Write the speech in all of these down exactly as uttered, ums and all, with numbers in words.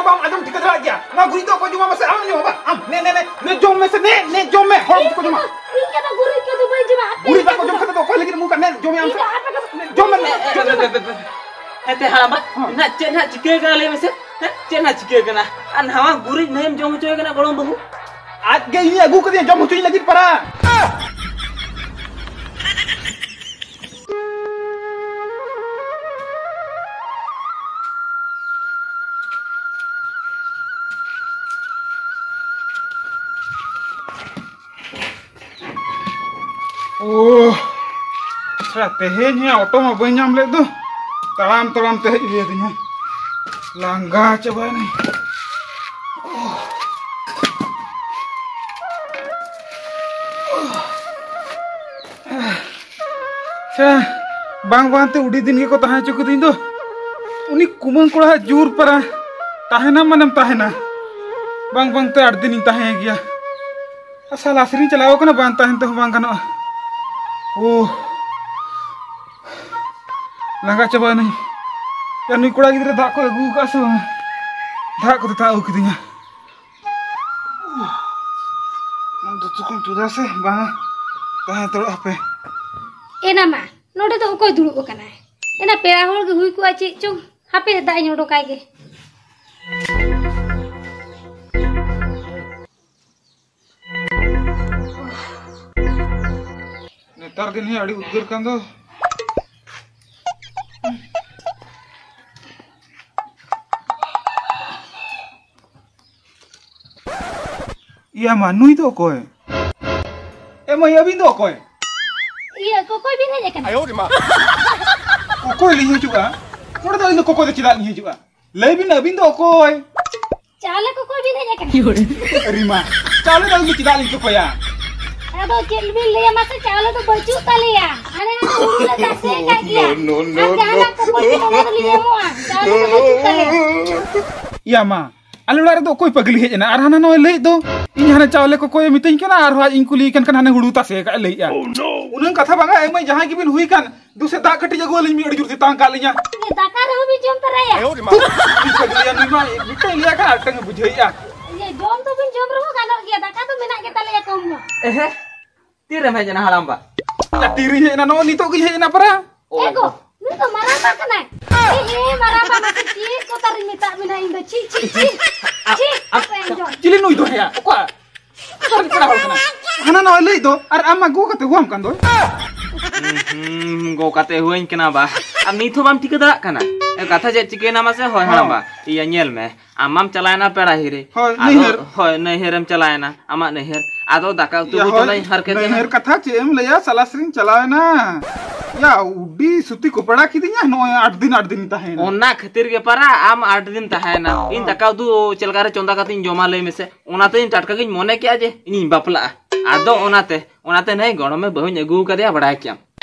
ᱵᱟᱢ ᱟᱸᱡᱚᱢ ᱴᱷᱤᱠᱟᱹ ᱫᱟᱲᱮᱭᱟᱜ ᱜᱮᱭᱟ? ᱱᱚᱣᱟ ᱜᱩᱨᱤᱡ ᱫᱚ ᱚᱠᱚᱭ ᱡᱚᱢᱟ ᱢᱟᱥᱮ? ᱟᱢ ᱡᱚᱢᱟ ᱵᱟ? ᱟᱢ ᱱᱮ, ᱱᱮ, ᱱᱮ, ᱱᱮ ᱡᱚᱢ ᱢᱮᱥᱮ, ᱱᱮ, ᱱᱮ ᱡᱚᱢ ᱢᱮ, ᱦᱚᱲ ᱵᱟᱠᱚ ᱡᱚᱢᱟ᱾ ᱤᱧ ᱠᱟᱫᱚ ᱜᱩᱨᱤᱡ ᱠᱚᱫᱚ ᱵᱟᱹᱧ ᱡᱚᱢᱟ, ᱟᱯᱮ ᱜᱩᱨᱤᱡ ᱜᱮᱯᱮ ᱵᱟᱠᱚ ᱡᱚᱢ ᱡᱚᱢᱟ᱾ ᱠᱷᱟᱱ ᱫᱚ ᱚᱠᱚᱭ ᱞᱟᱹᱜᱤᱫ ᱮᱢ ᱩᱰᱩᱠᱟ? ᱱᱮ ᱡᱚᱢ ᱢᱮ ᱟᱢ ᱤᱧ ᱥᱮ᱾ ᱫᱚ ᱟᱯᱮ ᱠᱚ ᱱᱮ ᱡᱚᱢ ᱢᱮ, ᱱᱮ ᱡᱚᱢ ᱢᱮ᱾ ᱦᱮᱸᱛᱮ ᱦᱟᱲᱟᱢᱵᱟ, ᱦᱚᱸ᱾ ᱱᱟᱜ ᱪᱮᱫ ᱱᱟᱜ ᱪᱤᱠᱟᱹ ᱠᱟᱱᱟ ᱞᱟᱹᱭ ᱢᱮᱥᱮ? ᱦᱮᱸ? ᱪᱮᱫ ᱱᱟᱜ ᱪᱤᱠᱟᱹ ᱠᱟᱱᱟ? ᱟᱨ ᱱᱟᱣᱟ ᱜᱩᱨᱤᱡ ᱱᱟᱹᱭᱮᱢ ᱡᱚᱢ ᱦᱚᱪᱚᱭ ᱠᱟᱱᱟ ᱜᱚᱲᱚᱢ ᱵᱟᱹᱦᱩ? ᱟᱡ ᱜᱮ ᱤᱧᱮ ᱟᱹᱜᱩ ᱠᱟᱫᱤᱧᱟ ᱡᱚᱢ ᱦᱚᱪᱚᱧ ᱞᱟᱹᱜᱤᱫ ᱯᱟᱨᱟ᱾ ᱳ, ᱟᱪᱪᱷᱟ, ᱛᱮᱦᱮᱧ ᱦᱚᱸ ᱚᱴᱳ ᱢᱟ ᱵᱟᱹᱧ ᱧᱟᱢ ᱞᱮᱫ ᱫᱚ, ᱛᱟᱲᱟᱢ ᱛᱟᱲᱟᱢ ᱛᱮ ᱦᱮᱡ ᱦᱩᱭ ᱟᱹᱫᱤᱧᱟ, ᱞᱟᱸᱜᱟ ᱪᱟᱵᱟᱭᱮᱱᱟᱹᱧ᱾ ᱪᱷᱟ, ᱵᱟᱝ ᱵᱟᱝ ᱛᱮ ᱩᱰᱤ ᱫᱤᱱ ᱜᱮᱠᱚ ᱛᱟᱦᱮᱸ ᱦᱚᱪᱚ ᱠᱤᱫᱤᱧ ᱫᱚ᱾ ᱩᱱᱤ ᱠᱩᱢᱟᱹᱝ ᱠᱚᱲᱟ ᱦᱟᱜ ᱡᱳᱨ ᱯᱟᱨᱟ, ᱛᱟᱦᱮᱱᱟ ᱢᱟᱱᱮᱢ ᱛᱟᱦᱮᱱᱟ, ᱵᱟᱝ ᱵᱟᱝ ᱛᱮ ᱟᱴ ᱫᱤᱱᱤᱧ ᱛᱟᱦᱮᱸ ᱜᱮᱭᱟ᱾ ᱟᱨ ᱥᱟᱞᱟ ᱟᱥᱨᱤᱧ ᱪᱟᱞᱟᱣ ᱠᱟᱱᱟ, ᱵᱟᱝ ᱛᱟᱦᱮᱱ ᱛᱮᱦᱚᱸ ᱵᱟᱝ ᱜᱟᱱᱚᱜᱼᱟ᱾ ᱳ, ᱞᱟᱸᱜᱟ ᱪᱟᱵᱟᱭᱮᱱᱟᱹᱧ᱾ ᱭᱟ, ᱱᱩᱭ ᱠᱚᱲᱟ ᱜᱤᱫᱽᱨᱟᱹ ᱫᱟᱜ ᱠᱚ ᱟᱹᱜᱩ ᱟᱠᱟᱫ ᱥᱮ ᱵᱟᱝ? ᱫᱟᱜ ᱠᱚ ᱛᱮᱛᱟᱝ ᱟᱹᱜᱩ ᱠᱤᱫᱤᱧᱟ᱾ ᱫᱩᱛᱩ ᱠᱚᱧ ᱛᱩᱫᱟ ᱥᱮ ᱵᱟᱝᱟ? ᱛᱟᱦᱮᱸ ᱦᱟᱛᱟᱲᱚᱜ ᱦᱟᱯᱮ᱾ ᱮᱱᱟ ᱢᱟ, ᱱᱚᱰᱮ ᱫᱚ ᱚᱠᱚᱭ ᱫᱩᱲᱩᱵ ᱟᱠᱟᱱᱟᱭ? ᱮᱱᱟ ᱯᱮᱲᱟ ᱦᱚᱲ ᱜᱮ ᱦᱩᱭ ᱠᱚᱜᱼᱟ ᱪᱮᱫ ᱪᱚᱝ᱾ ᱦᱟᱯᱮ ᱫᱟᱜ ᱤᱧ ᱚᱰᱚᱠᱟᱭ ᱜᱮ᱾ ᱱᱮᱛᱟᱨ ᱫᱤᱱ ᱦᱚᱸ ᱟᱹᱰᱤ ᱩᱫᱽᱜᱟᱹᱨ ᱠᱟᱱ ᱫᱚ᱾ ᱤᱭᱟ ᱢᱟ, ᱱᱩᱭ ᱫᱚ ᱚᱠᱚᱭ? ᱮ ᱢᱟᱹᱭ, ᱟᱹᱵᱤᱱ ᱫᱚ ᱚᱠᱚᱭ? ᱤᱭᱟᱹ, ᱠᱚᱠᱚᱭ ᱵᱤᱱ ᱦᱮᱡ ᱟᱠᱟᱱᱟ? ᱠᱚᱠᱚᱭ ᱞᱤᱧ ᱦᱤᱡᱩᱜᱼᱟ? ᱱᱚᱰᱮ ᱫᱚ ᱟᱹᱞᱤᱧ ᱫᱚ ᱠᱚᱠᱚᱭ ᱫᱚ ᱪᱮᱫᱟᱜ ᱞᱤᱧ ᱦᱤᱡᱩᱜᱼᱟ? ᱞᱟᱹᱭ ᱵᱤᱱ, ᱟᱹᱵᱤᱱ ᱫᱚ ᱚᱠᱚᱭ? ᱪᱟᱣᱞᱮ ᱠᱚᱠᱚᱭ ᱵᱤᱱ ᱦᱮᱡ ᱟᱠᱟᱱᱟ? ᱟᱹᱨᱤ ᱢᱟ, ᱪᱟᱣᱞᱮ ᱫᱚ ᱟᱹᱞᱤᱧ ᱫᱚ ᱪᱮᱫᱟᱜ ᱞᱤᱧ ᱠᱚᱠᱚᱭᱟ? ᱟᱫᱚ ᱪᱮᱫ ᱵᱤᱱ ᱞᱟᱹᱭᱟ ᱢᱟᱥᱮ, ᱪᱟᱣᱞᱮ ᱫᱚ ᱵᱟᱹᱪᱩᱜ ᱛᱟᱞᱮᱭᱟ᱾ ᱦᱟᱱᱮ ᱦᱟᱱᱮ ᱦᱩᱲᱩ ᱞᱮ ᱛᱟᱥᱮ ᱟᱠᱟᱫ ᱜᱮᱭᱟ᱾ ᱟᱨ ᱡᱟᱦᱟᱱᱟᱜ ᱠᱚᱠᱚᱭ ᱵᱤᱱ ᱚᱱᱟ ᱫᱚᱞᱤᱧ ᱮᱢᱚᱜᱼᱟ᱾ ᱪᱟᱣᱞᱮ ᱫᱚ ᱵᱟᱹᱪᱩᱜ ᱛᱟᱞᱮᱭᱟ᱾ ᱤᱭᱟ ᱢᱟ, ᱟᱞᱮ ᱚᱲᱟᱜ ᱨᱮᱫᱚ ᱚᱠᱚᱭ ᱯᱟᱹᱜᱽᱞᱤ ᱦᱮᱡ ᱮᱱᱟ? ᱟᱨ ᱦᱟᱱᱟ ᱱᱚᱣᱟ ᱞᱟᱹᱭᱮᱫ ᱫᱚ, ᱤᱧ ᱦᱟᱱᱟ ᱪᱟᱣᱞᱮ ᱠᱚᱠᱚᱭᱮ ᱢᱤᱛᱟᱹᱧ ᱠᱟᱱᱟ, ᱟᱨᱦᱚᱸ ᱟᱡ ᱤᱧ ᱠᱩᱞᱤᱭᱮ ᱠᱟᱱ ᱠᱷᱟᱱ ᱦᱟᱱᱮ ᱦᱩᱲᱩ ᱛᱟᱥᱮ ᱟᱠᱟᱫ ᱮ ᱞᱟᱹᱭᱮᱫᱼᱟ᱾ ᱩᱱᱟᱹᱝ ᱠᱟᱛᱷᱟ ᱵᱟᱝᱟ, ᱮ ᱢᱟᱹᱭ, ᱡᱟᱦᱟᱸᱭ ᱜᱮᱵᱤᱱ ᱦᱩᱭ ᱠᱟᱱ, ᱫᱩ ᱥᱮ ᱫᱟᱜ ᱠᱟᱹᱴᱤᱡ ᱟᱹᱜᱩ ᱟᱹᱞᱤᱧ ᱢᱮ, ᱟᱹᱰᱤ ᱡᱳᱨ ᱛᱮᱛᱟᱝ ᱠᱟᱜ ᱞᱤᱧᱟ᱾ ᱤᱭᱟᱹ, ᱫᱟᱠᱟ ᱨᱮᱦᱚᱸ ᱵᱤᱱ ᱡᱚᱢ ᱛᱚᱨᱟᱭᱟ? ᱩᱱᱤ ᱯᱟᱹᱜᱽᱞᱤ ᱭᱟ, ᱱᱩᱭ ᱢᱟ ᱢᱤᱫᱴᱟᱝ ᱞᱟᱹᱭᱟ ᱠᱷᱟᱱ ᱟᱨ ᱢᱤᱫᱴᱟᱝ ᱮ ᱵᱩᱡᱷᱟᱹᱣᱮᱫᱼᱟ᱾ ᱤᱭᱟᱹ, ᱡᱚᱢ ᱫᱚᱵᱤᱱ ᱡᱚᱢ ᱨᱮᱦᱚᱸ ᱜᱟᱱᱚᱜ ᱜᱮᱭᱟ, ᱫᱟᱠᱟ ᱫᱚ ᱢᱮᱱᱟᱜ ᱜᱮᱛᱟᱞᱮᱭᱟ ᱠᱚᱢ ᱧᱚᱜ᱾ ᱮᱦᱮ, ᱛᱤᱨᱮᱢ ᱦᱮᱡ ᱮᱱᱟ ᱦᱟᱲᱟᱢ ᱵᱟ? ᱭᱟ, ᱛᱤᱨᱤᱧ ᱦᱮᱡ ᱮᱱᱟ? ᱱᱚᱜᱼᱚᱭ ᱱᱤᱛᱚᱜ ᱜᱤᱧ ᱦᱮᱡ ᱮᱱᱟ ᱯᱟᱨᱟ᱾ ᱚ, ᱮ ᱜᱚ, ᱱᱩᱭ ᱫᱚ ᱢᱟᱨᱟᱝ ᱵᱟ ᱠᱟᱱᱟᱭ᱾ ᱮ, ᱮ, ᱢᱟᱨᱟᱝ ᱵᱟ, ᱢᱟᱥᱮ ᱪᱮᱫ ᱠᱚ ᱛᱟᱨᱤᱧ ᱢᱮᱛᱟᱜ ᱵᱤᱱᱟ ᱤᱧ ᱫᱚ? ᱪᱷᱤ, ᱪᱷᱤ, ᱪᱷᱤ, ᱪᱷᱤ, ᱟᱯᱮ ᱟᱸᱡᱚᱢ᱾ ᱪᱤᱞᱤ ᱱᱩᱭ ᱫᱚ ᱦᱮᱸᱭᱟ? ᱚᱠᱟ? ᱚᱠᱟᱨᱮᱱ ᱯᱮᱲᱟ ᱦᱚᱲ ᱠᱟᱱᱟ? ᱦᱟᱱᱟ ᱱᱟᱣᱟᱭ ᱞᱟᱹᱭ ᱫᱚ, ᱟᱨ ᱟᱢ ᱢᱟ ᱜᱚ ᱠᱟᱛᱮ ᱦᱩᱣᱟᱢ ᱠᱟᱱ ᱫᱚ᱾ ᱦᱩᱸ, ᱜᱚ ᱠᱟᱛᱮ ᱦᱩᱣᱟᱹᱧ ᱠᱟᱱᱟ ᱵᱟ᱾ ᱟᱨ ᱱᱤᱛ ᱦᱚᱸ ᱵᱟᱢ ᱴᱷᱤᱠᱟᱹ ᱫᱟᱲᱮᱭᱟᱜ ᱠᱟᱱᱟ? ᱮ, ᱠᱟᱛᱷᱟ ᱪᱮᱫ ᱪᱤᱠᱟᱹᱭᱮᱱᱟ ᱢᱟᱥᱮ? ᱦᱳᱭ, ᱦᱮᱸ᱾ ᱦᱟᱲᱟᱢ ᱵᱟ, ᱤᱭᱟᱹ ᱧᱮᱞ ᱢᱮ, ᱟᱢ ᱢᱟᱢ ᱪᱟᱞᱟᱣᱮᱱᱟ ᱯᱮᱲᱟ ᱦᱤᱨᱤ᱾ ᱦᱳᱭ, ᱟᱫᱚ, ᱱᱟᱹᱭᱦᱟᱹᱨ᱾ ᱦᱳᱭ, ᱱᱟᱹᱭᱦᱟᱹᱨᱮᱢ ᱪᱟᱞᱟᱣᱮᱱᱟ, ᱟᱢᱟᱜ ᱱᱟᱹᱭᱦᱟᱹᱨ᱾ ᱟᱫᱚ ᱫᱟᱠᱟ ᱩᱛᱩ ᱭᱟ, ᱠᱚ ᱦᱳᱭ, ᱪᱚᱸᱫᱟᱧ ᱦᱟᱨᱠᱮᱛ ᱮᱱᱟ᱾ ᱱᱟᱹᱭᱦᱟᱹᱨ ᱠᱟᱛᱷᱟ ᱪᱮᱫ ᱮᱢ ᱞᱟᱹᱭᱟ, ᱥᱟᱞᱟᱥ ᱨᱤᱧ ᱪᱟᱞᱟᱣᱮᱱᱟ᱾ ᱭᱟ, ᱩᱰᱤ ᱥᱩᱛᱤ ᱠᱚᱯᱲᱟ ᱠᱤᱫᱤᱧᱟ, ᱱᱚᱜᱼᱚᱭ ᱟᱴ ᱫᱤᱱ, ᱟᱴ ᱫᱤᱱ ᱛᱟᱦᱮᱸᱭᱮᱱᱟ᱾ ᱚᱱᱟ ᱠᱷᱟᱹᱛᱤᱨ ᱜᱮ ᱯᱟᱨᱟ ᱟᱢ ᱟᱴ ᱫᱤᱱ ᱛᱟᱦᱮᱸᱭᱮᱱᱟ᱾ ᱤᱧ ᱫᱟᱠᱟ ᱩᱛᱩ ᱪᱮᱫ ᱞᱮᱠᱟᱨᱮ ᱪᱚᱸᱫᱟ ᱠᱟᱛᱮᱧ ᱡᱚᱢᱟ ᱞᱟᱹᱭ ᱢᱮᱥᱮ? ᱚᱱᱟᱛᱮ ᱤᱧ ᱴᱟᱴᱠᱟ ᱜᱤᱧ ᱢᱚᱱᱮ ᱠᱮᱜᱼᱟ ᱡᱮ ᱤᱧᱤᱧ ᱵᱟᱯᱞᱟᱜᱼᱟ᱾ ᱟᱫᱚ ᱚᱱᱟᱛᱮ, ᱚᱱᱟᱛᱮ ᱱᱟᱹᱭ ᱜᱚᱲᱚᱢᱮ ᱵᱟᱹᱦᱩᱧ ᱟᱹᱜᱩ ᱟᱠᱟᱫᱮᱭᱟ, ᱵᱟᱲᱟᱭ ᱠᱮᱭᱟᱢ᱾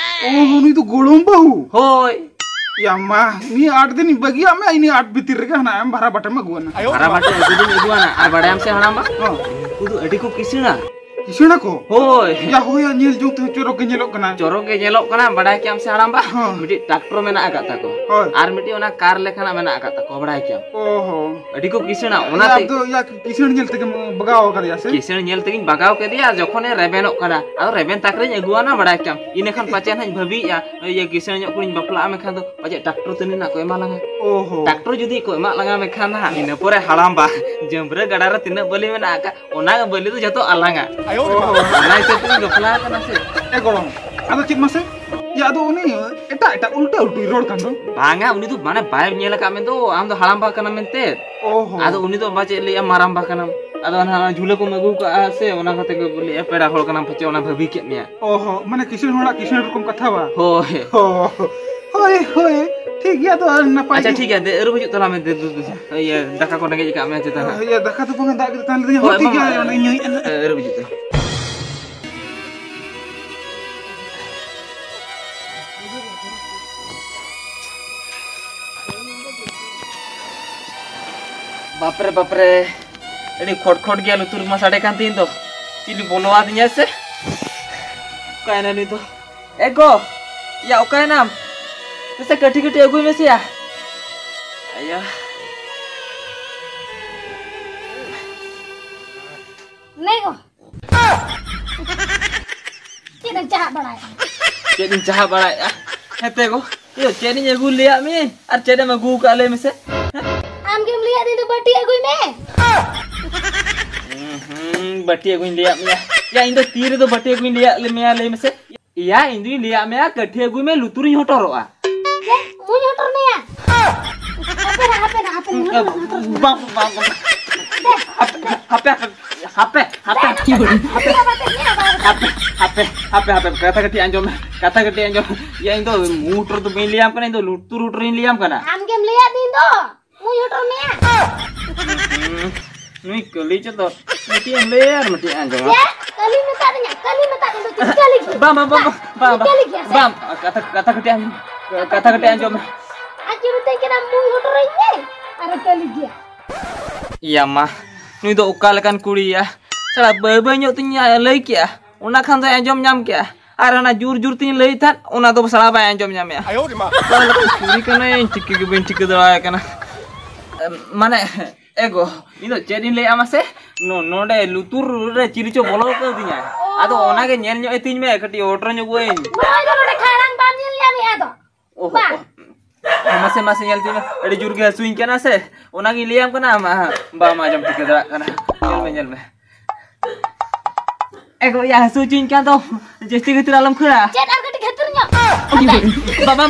ᱚ, ᱱᱩᱭ ᱫᱚ ᱜᱚᱲᱚᱢ ᱵᱟᱹᱦᱩ? ᱦᱳᱭ᱾ ᱭᱟ ᱢᱟ, ᱱᱤᱭᱟᱹ ᱟᱴ ᱫᱤᱱ ᱤᱧ ᱵᱟᱹᱜᱤᱭᱟᱜ ᱢᱮ, ᱤᱱᱟᱹ ᱟᱴ ᱵᱷᱤᱛᱤᱨ ᱨᱮᱜᱮ ᱦᱟᱱᱟ ᱮᱢ ᱵᱷᱟᱨᱟ ᱵᱟᱴᱮᱢ ᱟᱹᱜᱩᱣᱟᱱᱟ᱾ ᱵᱷᱟᱨᱟ ᱵᱟᱴᱮ ᱟᱹᱜᱩ ᱫᱚᱧ ᱟᱹᱜᱩᱣᱟᱱᱟ, ᱟᱨ ᱵᱟᱲᱟᱭᱟᱢ ᱥᱮ ᱦᱟᱲᱟᱢ ᱵᱟ? ᱦᱚᱸ᱾ ᱩᱱᱠᱩ ᱫᱚ ᱟᱹᱰᱤ ᱠᱚ ᱠᱤᱥᱟᱹᱬᱟ᱾ ᱠᱤᱥᱟᱹᱬᱟ ᱠᱚ? ᱦᱳᱭ᱾ ᱭᱟ ᱦᱳᱭ, ᱭᱟ, ᱧᱮᱞ ᱡᱚᱝ ᱛᱮᱦᱚᱸ ᱪᱚᱨᱚᱠ ᱜᱮ ᱧᱮᱞᱚᱜ ᱠᱟᱱᱟ᱾ ᱪᱚᱨᱚᱠ ᱜᱮ ᱧᱮᱞᱚᱜ ᱠᱟᱱᱟ, ᱵᱟᱲᱟᱭ ᱠᱮᱭᱟᱢ ᱥᱮ ᱦᱟᱲᱟᱢ ᱵᱟ? ᱦᱚᱸ᱾ ᱢᱤᱫᱴᱤᱡ ᱴᱨᱟᱠᱴᱚᱨ ᱢᱮᱱᱟᱜ ᱟᱠᱟᱫ ᱛᱟᱠᱚ᱾ ᱦᱳᱭ᱾ ᱟᱨ ᱢᱤᱫᱴᱤᱡ ᱚᱱᱟ ᱠᱟᱨ ᱞᱮᱠᱟᱱᱟᱜ ᱢᱮᱱᱟᱜ ᱟᱠᱟᱫ ᱛᱟᱠᱚ, ᱵᱟᱲᱟᱭ ᱠᱮᱭᱟᱢ᱾ ᱚ ᱦᱚᱸ᱾ ᱟᱹᱰᱤ ᱠᱚ ᱠᱤᱥᱟᱹᱬᱟ, ᱭᱟ, ᱚᱱᱟᱛᱮ ᱟᱢ ᱫᱚ, ᱭᱟ, ᱠᱤᱥᱟᱹᱬ ᱧᱮᱞ ᱛᱮᱜᱮᱢ ᱵᱟᱜᱟᱣ ᱟᱠᱟᱫᱮᱭᱟ ᱥᱮ? ᱠᱤᱥᱟᱹᱬ ᱧᱮᱞ ᱛᱮᱜᱤᱧ ᱵᱟᱜᱟᱣ ᱠᱮᱫᱮᱭᱟ, ᱟᱨ ᱡᱚᱠᱷᱚᱱᱮ ᱨᱮᱵᱮᱱᱚᱜ ᱠᱟᱱᱟ, ᱟᱫᱚ ᱨᱮᱵᱮᱱ ᱛᱟᱠ ᱨᱮᱧ ᱟᱹᱜᱩᱣᱟᱱᱟ, ᱵᱟᱲᱟᱭ ᱠᱮᱭᱟᱢ᱾ ᱤᱱᱟᱹ ᱠᱷᱟᱱ ᱯᱟᱪᱮ ᱱᱟᱦᱟᱜ ᱤᱧ ᱵᱷᱟᱹᱵᱤᱭᱮᱫᱼᱟ, ᱤᱭᱟᱹ, ᱠᱤᱥᱟᱹᱬ ᱧᱚᱜ ᱠᱩᱲᱤᱧ ᱵᱟᱯᱞᱟᱜᱼᱟ ᱢᱮᱱᱠᱷᱟᱱ ᱫᱚ ᱯᱟᱪᱮᱫ ᱴᱨᱟᱠᱴᱚᱨ ᱛᱟᱹᱱᱤᱡ ᱱᱟᱜ ᱠᱚ ᱮᱢᱟ ᱞᱟᱝᱟ᱾ ᱚ ᱦᱚᱸ᱾ ᱴᱨᱟᱠᱴᱚᱨ ᱡᱩᱫᱤ ᱠᱚ ᱮᱢᱟᱜ ᱞᱟᱝᱟ ᱢᱮᱱᱠᱷᱟᱱ ᱱᱟᱦᱟᱜ, ᱤᱱᱟᱹ ᱯᱚᱨᱮ ᱦᱟᱲᱟᱢ ᱵᱟ, ᱡᱟᱹᱢᱵᱽᱨᱟᱹ ᱜᱟᱰᱟ ᱨᱮ ᱛᱤᱱᱟᱹᱜ ᱵᱟᱹᱞᱤ ᱢᱮᱱᱟᱜ ᱟᱠᱟᱫ, ᱚᱱᱟ ᱵᱟᱹᱞᱤ ᱫᱚ ᱡᱚᱛᱚ ᱟᱞᱟᱝᱟ᱾ ᱚ ᱦᱚᱸ᱾ ᱚᱱᱟ ᱦᱤᱥᱟᱹᱵ ᱛᱮᱧ ᱵᱟᱯᱞᱟ ᱟᱠᱟᱱᱟ ᱥᱮ᱾ ᱮ ᱜᱚᱲᱚᱢ, ᱟᱫᱚ ᱪᱮᱫ ᱢᱟᱥᱮ? ᱭᱟ, ᱟᱫᱚ ᱩᱱᱤ ᱮᱴᱟᱜ ᱮᱴᱟᱜ ᱩᱞᱴᱟᱹ ᱩᱞᱴᱩᱭ ᱨᱚᱲ ᱠᱟᱱ ᱫᱚ᱾ ᱵᱟᱝᱟ, ᱩᱱᱤ ᱫᱚ ᱢᱟᱱᱮ ᱵᱟᱭ ᱧᱮᱞ ᱟᱠᱟᱫ ᱢᱮ ᱫᱚ, ᱟᱢ ᱫᱚ ᱦᱟᱲᱟᱢ ᱵᱟ ᱠᱟᱱᱟᱢ ᱢᱮᱱᱛᱮ᱾ ᱚ ᱦᱚᱸ᱾ ᱟᱫᱚ ᱩᱱᱤ ᱫᱚ ᱵᱟ ᱪᱮᱫ ᱞᱟᱹᱭᱟ, ᱢᱟᱨᱟᱝ ᱵᱟ ᱠᱟᱱᱟᱢ᱾ ᱟᱫᱚ ᱚᱱᱟ ᱡᱷᱩᱞᱟᱹ ᱠᱚᱢ ᱟᱹᱜᱩ ᱠᱟᱜᱼᱟ ᱥᱮ, ᱚᱱᱟ ᱠᱟᱛᱮ ᱜᱮ ᱞᱟᱹᱭᱟ ᱯᱮᱲᱟ ᱦᱚᱲ ᱠᱟᱱᱟᱢ, ᱯᱟᱪᱮ ᱚᱱᱟ ᱵᱷᱟᱹᱵᱤ ᱠᱮᱫ ᱢᱮᱭᱟ᱾ ᱚ ᱦᱚᱸ, ᱢᱟᱱᱮ ᱠᱤᱥᱟᱹᱬ ᱦᱚᱲᱟᱜ ᱠᱤᱥᱟᱹᱬ ᱨᱚᱠᱚᱢ ᱠᱟᱛᱷᱟ ᱵᱟ? ᱦᱳᱭ᱾ ᱦᱳᱭ, ᱦᱳᱭ, ᱴᱷᱤᱠ ᱜᱮᱭᱟ, ᱟᱫᱚ ᱱᱟᱯᱟᱭ ᱟᱪᱪᱷᱟ, ᱜᱮ᱾ ᱴᱷᱤᱠ ᱜᱮᱭᱟ, ᱫᱮ, ᱟᱹᱨᱩᱵ ᱦᱤᱡᱩᱜ ᱛᱟᱞᱟᱝ ᱢᱮ, ᱫᱮ, ᱫᱩ, ᱫᱩ, ᱤᱭᱟᱹ, ᱫᱟᱠᱟ ᱠᱚ ᱨᱮᱸᱜᱮᱡ ᱟᱠᱟᱫ ᱢᱮᱭᱟ ᱪᱮᱛᱟᱱ ᱦᱟᱸᱜ᱾ ᱤᱭᱟᱹ, ᱫᱟᱠᱟ ᱫᱚ ᱵᱟᱝ, ᱫᱟᱜ ᱜᱮ ᱛᱟᱦᱮᱸ ᱞᱮᱱᱟ, ᱦᱳᱭ, ᱦᱳᱭ, ᱴᱷᱤᱠ ᱮᱢᱟ ᱜᱮᱭᱟ, ᱢᱮ᱾ ᱚᱱᱟ ᱤᱧ ᱧᱩᱭᱮᱫᱼᱟ ᱱᱟᱜ᱾ ᱟᱹᱨᱩᱵ ᱦᱤᱡᱩᱜ ᱛᱟᱞᱟᱝ᱾ ᱵᱟᱯᱨᱮ, ᱵᱟᱯᱨᱮ, ᱟᱹᱰᱤ ᱠᱷᱚᱴ ᱠᱷᱚᱴ ᱜᱮᱭᱟ ᱞᱩᱛᱩᱨ ᱢᱟ ᱥᱟᱰᱮ ᱠᱟᱱ ᱛᱤᱧ ᱫᱚ᱾ ᱪᱤᱞᱤ ᱵᱚᱞᱚ ᱟᱹᱫᱤᱧᱟ ᱥᱮ? ᱚᱠᱟᱭᱮᱱᱟ ᱱᱩᱭ ᱫᱚ? ᱮ ᱜᱚ, ᱭᱟ, ᱚᱠᱟᱭᱮᱱᱟᱢ? ᱱᱟᱥᱮ ᱠᱟᱹᱴᱤᱡ ᱠᱟᱹᱴᱤᱡ ᱟᱹᱜᱩᱭ ᱢᱮᱥᱮ ᱭᱟ᱾ ᱟᱭᱟ᱾ ᱪᱟᱦᱟᱜ ᱵᱟᱲᱟᱭᱮᱫᱼᱟ᱾ ᱪᱮᱫ ᱤᱧ ᱪᱟᱦᱟᱜ ᱵᱟᱲᱟᱭᱮᱫᱼᱟ? ᱦᱮᱸᱛᱮ ᱜᱚ, ᱤᱭᱟᱹ, ᱪᱮᱫ ᱤᱧ ᱟᱹᱜᱩ ᱞᱟᱹᱭᱟᱫ ᱢᱮᱭᱟ? ᱟᱨ ᱪᱮᱫ ᱮᱢ ᱟᱹᱜᱩ ᱟᱠᱟᱫ ᱞᱟᱹᱭ ᱢᱮᱥᱮ? ᱦᱮᱸ? ᱟᱢ ᱜᱮᱢ ᱞᱟᱹᱭᱟᱫ ᱫᱤᱧ ᱫᱚ ᱵᱟᱹᱴᱤ ᱟᱹᱜᱩᱭ ᱢᱮ᱾ ᱦᱩᱸ, ᱦᱩᱸ, ᱵᱟᱹᱴᱤ ᱟᱹᱜᱩᱧ ᱞᱟᱹᱭᱟᱫ ᱢᱮᱭᱟ᱾ ᱭᱟ, ᱤᱧ ᱫᱚ ᱛᱤ ᱨᱮᱫᱚ ᱵᱟᱹᱴᱤ ᱟᱹᱜᱩᱧ ᱞᱟᱹᱭᱟᱫ ᱢᱮᱭᱟ ᱞᱟᱹᱭ ᱢᱮᱥᱮ? ᱭᱟ, ᱤᱧ ᱫᱩᱧ ᱞᱟᱹᱭᱟᱫ ᱢᱮᱭᱟ ᱠᱟᱹᱴᱷᱤ ᱟᱹᱜᱩᱭ ᱢᱮ, ᱞᱩᱛᱩᱨᱤᱧ ᱦᱚᱴᱚᱨᱚᱜᱼᱟ᱾ ᱪᱮᱫ? ᱢᱩᱧ ᱦᱚᱴᱚᱨ ᱢᱮᱭᱟ? ᱦᱟᱯᱮ ᱱᱟ, ᱦᱟᱯᱮ ᱱᱟ, ᱦᱟᱯᱮ ᱱᱟ, ᱦᱟᱯᱮ ᱱᱟ, ᱦᱟᱯᱮ ᱱᱟ᱾ ᱵᱟᱝ, ᱵᱟᱝ, ᱵᱟᱝ᱾ ᱦᱟᱯᱮ, ᱦᱟᱯᱮ, ᱦᱟᱯᱮ, ᱦᱟᱯᱮ, ᱦᱟᱯᱮ, ᱦᱟᱯᱮ, ᱦᱟᱯᱮ, ᱦᱟᱯᱮ, ᱦᱟᱯᱮ, ᱦᱟᱯᱮ, ᱠᱟᱛᱷᱟ ᱠᱟᱹᱴᱤᱡ ᱟᱸᱡᱚᱢ ᱢᱮ, ᱠᱟᱛᱷᱟ ᱠᱟᱹᱴᱤᱡ ᱟᱸᱡᱚᱢ ᱢᱮ᱾ ᱭᱟ, ᱤᱧ ᱫᱚ ᱢᱩ ᱦᱚᱴᱚᱨ ᱫᱚ ᱵᱟᱹᱧ ᱞᱟᱹᱭᱟᱢ ᱠᱟᱱᱟ, ᱤᱧ ᱫᱚ ᱞᱩᱛᱩᱨ ᱦᱚᱴᱚᱨᱤᱧ ᱞᱟᱹᱭᱟᱢ ᱠᱟᱱᱟ᱾ ᱟᱢ ᱜᱮᱢ ᱞᱟᱹᱭᱟᱫ ᱫᱤᱧ ᱫᱚ, ᱢᱩᱧ ᱦᱚᱴᱚᱨ ᱢᱮᱭᱟ᱾ ᱦᱩᱸ, ᱱᱩᱭ ᱠᱟᱹᱞᱤ ᱪᱮᱫ ᱫᱚ ᱢᱤᱫᱴᱤᱡ ᱮᱢ ᱞᱟᱹᱭᱟ ᱟᱨ ᱢᱤᱫᱴᱤᱡ ᱮ ᱟᱸᱡᱚᱢᱟ᱾ ᱪᱮᱫ? ᱠᱟᱹᱞᱤ ᱢᱮᱛᱟᱫᱤᱧᱟ, ᱠᱟᱹᱞᱤ ᱢᱮᱛᱟᱫᱤᱧ ᱫᱚ ᱪᱮᱫ ᱠᱟᱹᱞᱤ ᱜᱮ? ᱵᱟᱝ, ᱵᱟᱝ, ᱵᱟᱝ, ᱵᱟᱝ, ᱵᱟᱝ, ᱠᱟᱹᱞᱤ ᱜᱮᱭᱟ ᱥᱮ? ᱵᱟᱝ, ᱠᱟᱛᱷᱟ, ᱠᱟᱛᱷᱟ ᱠᱟᱹᱴᱤᱡ ᱟᱸᱡᱚᱢ, ᱠᱟᱛᱷᱟ ᱠᱟᱹᱴᱤᱡ ᱟᱸᱡᱚᱢ ᱢᱮ᱾ ᱟᱡ ᱜᱮ ᱢᱮᱛᱟᱹᱧ ᱠᱟᱱᱟ, ᱢᱩᱧ ᱦᱚᱴᱚᱨᱟᱹᱧ ᱢᱮ, ᱟᱨᱮ ᱠᱟᱹᱞᱤ ᱜᱮᱭᱟ᱾ ᱤᱭᱟ ᱢᱟ, ᱱᱩᱭ ᱫᱚ ᱚᱠᱟ ᱞᱮᱠᱟᱱ ᱠᱩᱲᱤᱭᱟ? ᱥᱟᱞᱟ ᱵᱟᱹᱭ ᱵᱟᱹᱭ ᱧᱚᱜ ᱛᱤᱧ ᱞᱟᱹᱭ ᱠᱮᱜᱼᱟ, ᱚᱱᱟ ᱠᱷᱟᱱ ᱫᱚᱭ ᱟᱸᱡᱚᱢ ᱧᱟᱢ ᱠᱮᱜᱼᱟ᱾ ᱟᱨ ᱚᱱᱟ ᱡᱳᱨ ᱡᱳᱨ ᱛᱤᱧ ᱞᱟᱹᱭ ᱛᱟᱦᱮᱸᱫ, ᱚᱱᱟ ᱫᱚ ᱥᱟᱞᱟ ᱵᱟᱭ ᱟᱸᱡᱚᱢ ᱧᱟᱢᱮᱜᱼᱟ᱾ ᱚᱠᱟ ᱞᱮᱠᱟᱱ ᱠᱩᱲᱤ ᱠᱟᱱᱟᱭ, ᱪᱤᱠᱟᱹ ᱜᱮ ᱵᱟᱹᱧ ᱴᱷᱤᱠᱟᱹ ᱫᱟᱲᱮᱭᱟᱭ ᱠᱟᱱᱟ᱾ ᱮᱢ, ᱢᱟᱱᱮ, ᱮ ᱜᱚ, ᱤᱧ ᱫᱚ ᱪᱮᱫ ᱤᱧ ᱞᱟᱹᱭᱟ ᱢᱟᱥᱮ? ᱱᱚ-, ᱱᱚᱰᱮ ᱞᱩᱛᱩᱨ ᱨᱮ ᱪᱤᱞᱤ ᱪᱚ ᱵᱚᱞᱚ ᱠᱟᱹᱣᱫᱤᱧᱟ᱾ ᱚ᱾ ᱟᱫᱚ ᱚᱱᱟᱜᱮ ᱧᱮᱞ ᱧᱚᱜ ᱮ ᱛᱤᱧ ᱢᱮ, ᱠᱟᱹᱴᱤᱡ ᱚᱴᱨᱚ ᱧᱚᱜᱚᱜ ᱟᱹᱧ᱾ ᱱᱚᱜᱼᱚᱭ ᱫᱚ ᱱᱚᱰᱮ ᱠᱷᱟᱲᱟᱝ ᱵᱟᱢ ᱧᱮᱞ ᱧᱟᱢᱮᱜᱼᱟ ᱫᱚ᱾ ᱚᱦᱚ, ᱵᱟ᱾ ᱚᱦᱚ᱾ ᱢᱟᱥᱮ, ᱢᱟᱥᱮ ᱧᱮᱞ ᱛᱤᱧ ᱢᱮ, ᱟᱹᱰᱤ ᱡᱳᱨ ᱜᱮ ᱦᱟᱹᱥᱩᱧ ᱠᱟᱱᱟ ᱥᱮ, ᱚᱱᱟᱜᱤᱧ ᱞᱟᱹᱭᱟᱢ ᱠᱟᱱᱟ, ᱟᱢ, ᱟᱦ, ᱵᱟᱢ ᱟᱸᱡᱚᱢ ᱴᱷᱤᱠᱟᱹ ᱫᱟᱲᱮᱭᱟᱜ ᱠᱟᱱᱟ᱾ ᱧᱮᱞ ᱢᱮ, ᱧᱮᱞ ᱢᱮ᱾ ᱮ ᱜᱚ, ᱭᱟ, ᱦᱟᱹᱥᱩ ᱦᱚᱪᱚᱧ ᱠᱟᱱ ᱫᱚ, ᱡᱟᱹᱥᱛᱤ ᱠᱷᱟᱹᱛᱤᱨ ᱟᱞᱚᱢ ᱠᱷᱟᱹᱲᱟ᱾ ᱪᱮᱫ ᱟᱨ ᱠᱟᱹᱴᱤᱡ ᱠᱷᱟᱹᱛᱤᱨ ᱧᱚᱜ? ᱵᱟᱝ, ᱵᱟᱝ,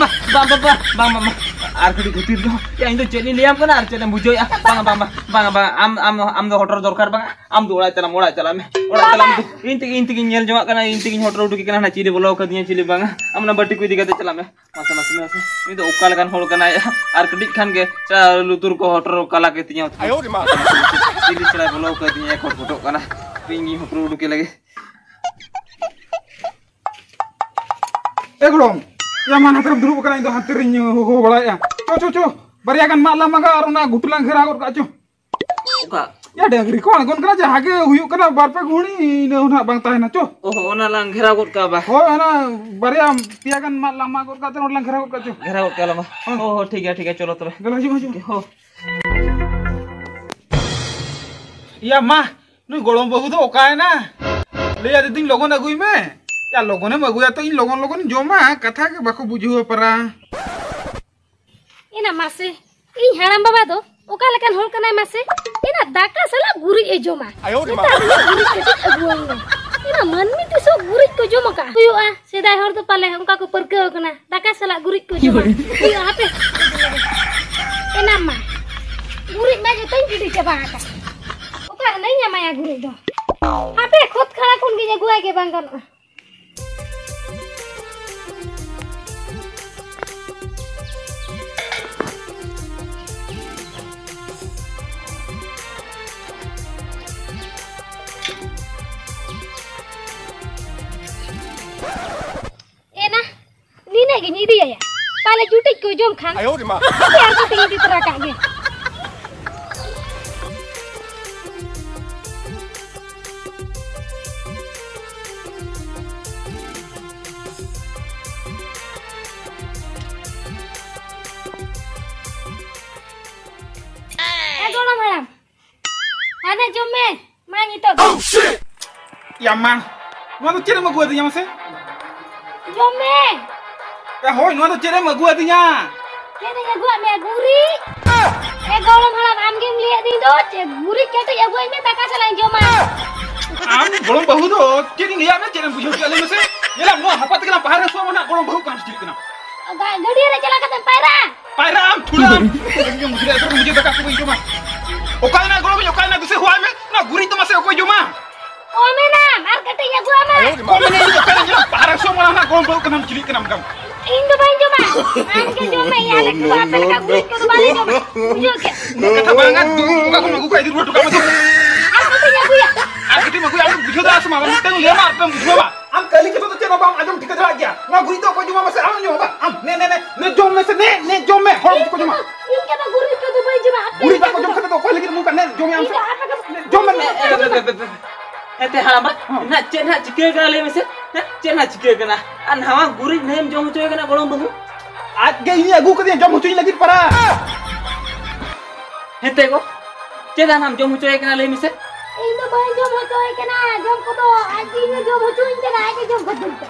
ᱵᱟᱝ, ᱟᱨ ᱠᱟᱹᱴᱤᱡ ᱠᱷᱟᱹᱛᱤᱨ ᱫᱚ, ᱭᱟ, ᱤᱧ ᱫᱚ ᱪᱮᱫ ᱤᱧ ᱞᱟᱹᱭᱟᱢ ᱠᱟᱱᱟ ᱟᱨ ᱪᱮᱫ ᱮᱢ ᱵᱩᱡᱷᱟᱹᱣᱮᱫᱼᱟ? ᱵᱟᱝ, ᱵᱟᱝ, ᱵᱟᱝ, ᱵᱟᱝ, ᱵᱟᱝ, ᱟᱢ, ᱟᱢ, ᱟᱢ ᱫᱚ ᱦᱚᱴᱚᱨ ᱫᱚᱨᱠᱟᱨ ᱵᱟᱝ, ᱟᱢ ᱫᱚ ᱚᱲᱟᱜ ᱪᱟᱞᱟᱜ ᱢᱮ, ᱚᱲᱟᱜ ᱪᱟᱞᱟᱜ ᱢᱮ, ᱚᱲᱟᱜ ᱪᱟᱞᱟᱜ ᱢᱮ᱾ ᱤᱧ ᱛᱮᱜᱮ, ᱤᱧ ᱛᱮᱜᱮᱧ ᱧᱮᱞ ᱡᱚᱝᱟᱜ ᱠᱟᱱᱟ, ᱤᱧ ᱛᱮᱜᱮᱧ ᱦᱚᱴᱚᱨ ᱩᱰᱩᱠᱮ ᱠᱟᱱᱟ, ᱦᱟᱱᱟ ᱪᱤᱞᱤ ᱵᱚᱞᱚ ᱠᱟᱫᱤᱧᱟ, ᱪᱤᱞᱤ ᱵᱟᱝᱟ᱾ ᱟᱢ ᱚᱱᱟ ᱵᱟᱹᱴᱤ ᱠᱚ ᱤᱫᱤ ᱠᱟᱛᱮ ᱪᱟᱞᱟᱜ ᱢᱮ᱾ ᱢᱟᱥᱮ, ᱢᱟᱥᱮ, ᱢᱟᱥᱮ᱾ ᱱᱩᱭ ᱫᱚ ᱚᱠᱟ ᱞᱮᱠᱟᱱ ᱦᱚᱲ ᱠᱟᱱᱟᱭ? ᱟᱨ ᱠᱟᱹᱴᱤᱡ ᱠᱷᱟᱱ ᱜᱮ ᱪᱟ ᱞᱩᱛᱩᱨ ᱠᱚ ᱦᱚᱴᱚᱨ ᱠᱟᱞᱟ ᱠᱮᱫ ᱛᱤᱧᱟ᱾ ᱟᱭᱳ ᱨᱮ ᱢᱟ᱾ ᱪᱤᱞᱤ ᱪᱷᱟᱲᱟᱭ ᱵᱚᱞᱚ ᱠᱟᱫᱤᱧᱟ, ᱠᱷᱚᱴ ᱠᱷᱚᱴᱚᱜ ᱠᱟᱱᱟ᱾ ᱤᱧ ᱜᱤᱧ ᱦᱚᱴᱚᱨ ᱩᱰᱩᱠᱮ ᱞᱟᱹᱜᱤᱫ᱾ ᱮ ᱜᱚᱲᱚᱢ, ᱭᱟ ᱢᱟ ᱱᱟᱛᱮ ᱨᱮᱢ ᱫᱩᱲᱩᱵ ᱟᱠᱟᱱᱟ, ᱤᱧ ᱫᱚ ᱦᱟᱱᱛᱮ ᱨᱤᱧ ᱦᱚᱦᱚ ᱵᱟᱲᱟᱭᱮᱫᱼᱟ᱾ ᱪᱚ, ᱪᱚ, ᱪᱚ, ᱵᱟᱨᱭᱟ ᱜᱟᱱ ᱢᱟᱜ ᱞᱟᱝ ᱢᱟᱜᱟ ᱟᱨ ᱚᱱᱟ ᱜᱷᱩᱴᱩ ᱞᱟᱝ ᱜᱷᱮᱨᱟ ᱜᱚᱫ ᱠᱟᱜᱼᱟ, ᱪᱚ᱾ ᱚᱠᱟ? ᱭᱟ, ᱰᱟᱹᱝᱨᱤ ᱠᱚ ᱟᱬᱜᱚᱱ ᱠᱟᱱᱟ, ᱡᱟᱦᱟᱸ ᱜᱮ ᱦᱩᱭᱩᱜ ᱠᱟᱱᱟ, ᱵᱟᱨ ᱯᱮ ᱜᱷᱩᱲᱤ ᱤᱱᱟᱹ ᱦᱚᱸ ᱱᱟᱦᱟᱜ ᱵᱟᱝ ᱛᱟᱦᱮᱱᱟ, ᱪᱚ᱾ ᱚᱦᱚ, ᱚᱱᱟ ᱞᱟᱝ ᱜᱷᱮᱨᱟᱣ ᱜᱚᱫ ᱠᱟᱜᱼᱟ ᱵᱟ᱾ ᱦᱳᱭ, ᱚᱱᱟ ᱵᱟᱨᱭᱟ ᱯᱮᱭᱟ ᱜᱟᱱ ᱢᱟᱜ ᱞᱟᱝ ᱢᱟᱜ ᱜᱚᱫ ᱠᱟᱜ ᱛᱮ, ᱱᱚᱰᱮ ᱞᱟᱝ ᱜᱷᱮᱨᱟᱣ ᱜᱚᱫ ᱠᱟᱜᱼᱟ, ᱪᱚ᱾ ᱜᱷᱮᱨᱟᱣ ᱜᱚᱫ ᱠᱟᱜᱼᱟ ᱞᱟᱝ ᱵᱟ᱾ ᱦᱳᱭ᱾ ᱦᱳᱭ, ᱦᱳᱭ, ᱴᱷᱤᱠ ᱜᱮᱭᱟ, ᱴᱷᱤᱠ ᱜᱮᱭᱟ, ᱪᱚᱞᱚ ᱛᱚᱵᱮ᱾ ᱫᱮᱞᱟ, ᱦᱤᱡᱩᱜ ᱢᱮ, ᱦᱤᱡᱩᱜ ᱢᱮ᱾ ᱦᱳᱭ᱾ ᱭᱟ ᱢᱟ, ᱱᱩᱭ ᱜᱚᱲᱚᱢ ᱵᱟᱹᱦᱩ ᱫᱚ ᱚᱠᱟᱭᱮᱱᱟ? ᱞᱟᱹᱭ ᱟᱫᱮ ᱫᱩᱧ ᱞᱚᱜᱚᱱ ᱟᱹᱜᱩᱭ ᱢᱮ᱾ ᱭᱟ, ᱞᱚᱜᱚᱱᱮᱢ ᱟᱹᱜᱩᱭᱟ ᱛᱚ, ᱤᱧ ᱞᱚᱜᱚᱱ ᱞᱚᱜᱚᱱᱤᱧ ᱡᱚᱢᱟ, ᱠᱟᱛᱷᱟ ᱜᱮ ᱵᱟᱠᱚ ᱵᱩᱡᱷᱟᱹᱣᱟ ᱯᱟᱨᱟ᱾ ᱮᱱᱟ ᱢᱟᱥᱮ, ᱤᱧ ᱦᱟᱲᱟᱢ ᱵᱟᱵᱟ ᱫᱚ ᱚᱠᱟ ᱞᱮᱠᱟᱱ ᱦᱚᱲ ᱠᱟᱱᱟᱭ ᱢᱟᱥᱮ? ᱮᱱᱟ ᱫᱟᱠᱟ ᱥᱟᱞᱟᱜ ᱜᱩᱨᱤᱡ ᱮ ᱡᱚᱢᱟ᱾ ᱟᱭᱳ ᱨᱮ ᱢᱟ᱾ ᱱᱮᱛᱟᱨ ᱫᱚ ᱜᱩᱨᱤᱡ ᱠᱟᱹᱴᱤᱡ ᱟᱹᱜᱩᱣᱟᱹᱧ ᱢᱮ᱾ ᱮᱱᱟ ᱢᱟᱹᱱᱢᱤ ᱛᱤᱥᱚᱜ ᱜᱩᱨᱤᱡ ᱠᱚ ᱡᱚᱢ ᱟᱠᱟᱫ ᱦᱩᱭᱩᱜᱼᱟ? ᱥᱮᱫᱟᱭ ᱦᱚᱲ ᱫᱚ ᱯᱟᱞᱮ ᱚᱱᱠᱟ ᱠᱚ ᱯᱟᱹᱨᱠᱟᱹᱣ ᱟᱠᱟᱱᱟ, ᱫᱟᱠᱟ ᱥᱟᱞᱟᱜ ᱜᱩᱨᱤᱡ ᱠᱚ ᱡᱚᱢᱟ᱾ ᱦᱩᱭᱩᱜᱼᱟ, ᱦᱟᱯᱮ᱾ ᱮᱱᱟ ᱢᱟ, ᱜᱩᱨᱤᱡ ᱢᱟ ᱡᱚᱛᱚᱧ ᱜᱤᱰᱤ ᱪᱟᱵᱟ ᱟᱠᱟᱫ᱾ ᱚᱠᱟ ᱨᱮᱞᱮ ᱧᱟᱢᱟᱭᱟ ᱜᱩᱨᱤᱡ ᱫᱚ? ᱦᱟᱯᱮ, ᱠᱷᱚᱛ ᱠᱷᱟᱱᱟ ᱠᱷᱚᱱ ᱜᱤᱧ ᱟᱹᱜᱩᱣᱟᱭ ᱜᱮ ᱵᱟᱝ ᱜᱟᱱᱚᱜᱼᱟ᱾ ᱮᱱᱟ, ᱱᱤᱱᱟᱹᱜ ᱜᱤᱧ ᱤᱫᱤᱭᱟᱭᱟ᱾ ᱯᱟᱞᱮ ᱡᱩᱴᱤᱡ ᱠᱚ ᱡᱚᱢ ᱠᱷᱟᱱ᱾ ᱟᱭᱳ ᱨᱮ ᱢᱟ᱾ ᱦᱟᱯᱮ ᱟᱨ ᱠᱟᱹᱴᱤᱡ ᱤᱧ ᱤᱫᱤ ᱛᱚᱨᱟ ᱠᱟᱜ ᱜᱮ᱾ ᱮ ᱜᱚᱲᱚᱢ ᱦᱟᱲᱟᱢ, ᱦᱟᱱᱮ ᱡᱚᱢ ᱢᱮ, ᱢᱟ ᱱᱤᱛᱚᱜ ᱜᱮ᱾ ᱭᱟ ᱢᱟ, ᱱᱚᱣᱟ ᱫᱚ ᱪᱮᱫ ᱮᱢ ᱟᱹᱜᱩ ᱟᱹᱫᱤᱧᱟ ᱢᱟᱥᱮ? ᱡᱚᱢ ᱢᱮ᱾ ᱮ ᱦᱳᱭ, ᱱᱚᱣᱟ ᱫᱚ ᱪᱮᱫ ᱮᱢ ᱟᱹᱜᱩ ᱟᱹᱫᱤᱧᱟ? ᱪᱮᱫ ᱤᱧ ᱟᱹᱜᱩᱣᱟᱫ ᱢᱮᱭᱟ, ᱜᱩᱨᱤᱡ? ᱮ ᱜᱚᱲᱚᱢ ᱦᱟᱲᱟᱢ, ᱟᱢ ᱜᱮᱢ ᱞᱟᱹᱭᱟᱫᱤᱧ ᱫᱚ, ᱪᱮᱫ ᱜᱩᱨᱤᱡ ᱠᱟᱹᱴᱤᱡ ᱟᱹᱜᱩᱣᱟᱹᱧ ᱢᱮ, ᱫᱟᱠᱟ ᱥᱟᱞᱟᱜ ᱤᱧ ᱡᱚᱢᱟ᱾ ᱟᱢ ᱜᱚᱲᱚᱢ ᱵᱟᱹᱦᱩ ᱫᱚ ᱪᱮᱫ ᱤᱧ ᱞᱟᱹᱭᱟᱫ ᱢᱮ, ᱪᱮᱫ ᱮᱢ ᱵᱩᱡᱷᱟᱹᱣ ᱠᱮᱫᱟ ᱞᱟᱹᱭ ᱢᱮᱥᱮ? ᱧᱮᱞᱟᱢ, ᱱᱚᱣᱟ ᱦᱟᱯᱟ ᱛᱮᱜᱮ ᱞᱟᱝ ᱯᱟᱦᱟᱨ ᱦᱟᱹᱥᱩᱣᱟᱢᱟ ᱱᱟᱜ, ᱜᱚᱲᱚᱢ ᱵᱟᱹᱦᱩ ᱠᱟᱱᱟᱢ ᱪᱤᱞᱤ ᱠᱟᱱᱟᱢ? ᱜᱟ-, ᱜᱟᱹᱰᱭᱟᱹ ᱨᱮ ᱪᱟᱞᱟᱣ ᱠᱟᱛᱮᱢ ᱯᱟᱭᱨᱟᱜᱼᱟ᱾ ᱯᱟᱭᱨᱟᱜ ᱟᱢ ᱛᱷᱩᱲᱟᱹ ᱟᱢ᱾ ᱤᱧ ᱜᱮᱢ ᱵᱩᱡᱷᱟᱹᱣ ᱮᱫᱟ, ᱱᱤᱡᱮ ᱫᱟᱠᱟ ᱠᱚ ᱵᱟᱹᱧ ᱡᱚᱢᱟ᱾ ᱚᱠᱟ ᱨᱮᱱᱟᱜ ᱜᱚᱲᱚᱢ, ᱚᱠᱟ ᱨᱮᱱᱟᱜ ᱫᱩᱥᱮ ᱦᱚᱦᱚᱭ ᱢᱮ, ᱱᱚᱣᱟ ᱜᱩᱨᱤᱡ ᱫᱚ ᱢᱟᱥᱮ ᱚᱠᱚᱭ ᱡᱚᱢᱟ? ᱠᱚᱢᱮᱱᱟᱢ, ᱟᱨ ᱠᱟᱹᱴᱤᱡ ᱤᱧ ᱟᱹᱜᱩᱣᱟᱢᱟ᱾ ᱠᱚᱢᱮᱱᱟᱢ, ᱤᱧ ᱫᱚ ᱚᱠᱟ ᱨᱮ ᱧᱮᱞᱟ? ᱯᱟᱦᱟᱨ ᱦᱟᱹᱥᱩᱣᱟᱢᱟ ᱱᱟᱜ, ᱜᱚᱲᱚᱢ ᱵᱟᱹᱦᱩ ᱠᱟᱱᱟᱢ ᱪᱤᱞᱤ ᱠᱟᱱᱟᱢ ᱜᱟᱢ? ᱤᱧ ᱫᱚ ᱵᱟᱹᱧ ᱡᱚᱢᱟ᱾ ᱟᱢ ᱜᱮ ᱡᱚᱢ ᱢᱮ, ᱤᱧ ᱟᱞᱮ ᱠᱚᱫᱚ ᱟᱯᱮ ᱞᱮᱠᱟ ᱜᱩᱨᱤᱡ ᱠᱚᱫᱚ ᱵᱟᱞᱮ ᱡᱚᱢᱟ᱾ ᱵᱩᱡᱷᱟᱹᱣ ᱠᱮᱫ? ᱤᱧ ᱫᱚ ᱠᱟᱛᱷᱟ ᱵᱟᱝ, ᱟᱨ ᱫᱩ, ᱚᱠᱟ ᱠᱷᱚᱱ ᱟᱹᱜᱩ ᱠᱟᱜ, ᱤᱫᱤ ᱨᱩᱣᱟᱹᱲ ᱦᱚᱴᱚ ᱠᱟᱜ ᱢᱮ ᱛᱚ᱾ ᱟᱨ ᱠᱟᱹᱴᱤᱡ ᱤᱧ ᱟᱹᱜᱩᱭᱟ᱾ ᱟᱨ ᱠᱟᱹᱴᱤᱡ ᱮᱢ ᱟᱹᱜᱩᱭᱟ, ᱟᱢ ᱵᱩᱡᱷᱟᱹᱣ ᱫᱟᱲᱮᱭᱟᱜᱼᱟ ᱥᱮ ᱵᱟᱝ? ᱢᱤᱫᱴᱟᱝ ᱞᱟᱹᱭ ᱢᱟ, ᱟᱨ ᱢᱤᱫᱴᱟᱝ ᱵᱩᱡᱷᱟᱹᱣ ᱢᱟ᱾ ᱟᱢ ᱠᱟᱹᱞᱤ ᱠᱟᱛᱷᱟ ᱫᱚ ᱪᱮᱫ ᱦᱚᱸ ᱵᱟᱢ ᱟᱸᱡᱚᱢ ᱴᱷᱤᱠᱟᱹ ᱫᱟᱲᱮᱭᱟᱜ ᱜᱮᱭᱟ᱾ ᱱᱚᱣᱟ ᱜᱩᱨᱤᱡ ᱫᱚ ᱚᱠᱚᱭ ᱡᱚᱢᱟ ᱢᱟᱥᱮ? ᱟᱢ ᱡᱚᱢᱟ ᱵᱟᱝ? ᱟᱢ ᱱᱮ, ᱱᱮ, ᱱᱮ, ᱱᱮ ᱡᱚᱢ ᱢᱮᱥᱮ, ᱱᱮ, ᱱᱮ ᱡᱚᱢ ᱢᱮ᱾ ᱦᱚᱲ ᱵᱟᱠᱚ ᱡᱚᱢᱟ᱾ ᱤᱧ ᱠᱟᱛᱷᱟ ᱜᱩᱨᱤᱡ ᱠᱚᱫᱚ ᱵᱟᱹᱧ ᱡᱚᱢᱟ᱾ ᱜᱩᱨᱤᱡ ᱵᱟᱠᱚ ᱡᱚᱢ ᱠᱷᱟᱱ ᱫᱚ ᱚᱠᱚᱭ ᱞᱟᱹᱜᱤᱫ ᱮᱢ ᱠᱟᱜ? ᱱᱮ ᱡᱚᱢ ᱢᱮ ᱟᱢ᱾ ᱤᱧ ᱫᱚ ᱟᱯᱮ ᱠᱚ ᱱᱮ ᱡᱚᱢ ᱢᱮ᱾ ᱮ, ᱮ, ᱮ, ᱮ, ᱮ, ᱮ, ᱮᱱᱛᱮ ᱦᱟᱲᱟᱢᱵᱟ, ᱦᱚᱸ᱾ ᱱᱟᱜ ᱪᱮᱫ ᱱᱟᱜ ᱪᱤᱠᱟᱹ ᱠᱟᱱᱟ ᱞᱟᱹᱭ ᱢᱮᱥᱮ? ᱦᱮᱸ? ᱪᱮᱫ ᱱᱟᱜ ᱪᱤᱠᱟᱹ ᱠᱟᱱᱟ? ᱟᱨ ᱱᱟᱣᱟ ᱜᱩᱨᱤᱡ ᱱᱟᱹᱭᱮᱢ ᱡᱚᱢ ᱦᱚᱪᱚᱭᱮ ᱠᱟᱱᱟ ᱜᱚᱲᱚᱢ ᱵᱟᱹᱦᱩ? ᱟᱡ ᱜᱮ ᱤᱧ ᱟᱹᱜᱩ ᱠᱟᱫᱮᱭᱟ ᱡᱚᱢ ᱦᱚᱪᱚᱧ ᱞᱟᱹᱜᱤᱫ ᱯᱟᱨᱟ᱾ ᱦᱮᱸᱛᱮ ᱜᱚ, ᱪᱮᱫ ᱦᱟᱱᱟᱢ ᱡᱚᱢ ᱦᱚᱪᱚᱭᱮ ᱠᱟᱱᱟ ᱞᱟᱹᱭ ᱢᱮᱥᱮ? ᱤᱧ ᱵᱟᱹᱧ ᱡᱚᱢ ᱦᱚᱪᱚᱭ ᱠᱟᱱᱟ, ᱡᱚᱢ ᱠᱚᱫᱚ ᱟᱡ ᱤᱧᱮ ᱡᱚᱢ ᱦᱚᱪᱚᱧ ᱠᱟᱱᱟ, ᱟᱡ ᱮ ᱡᱚᱢ ᱠᱷᱟᱹᱛᱤᱨ ᱛᱮ᱾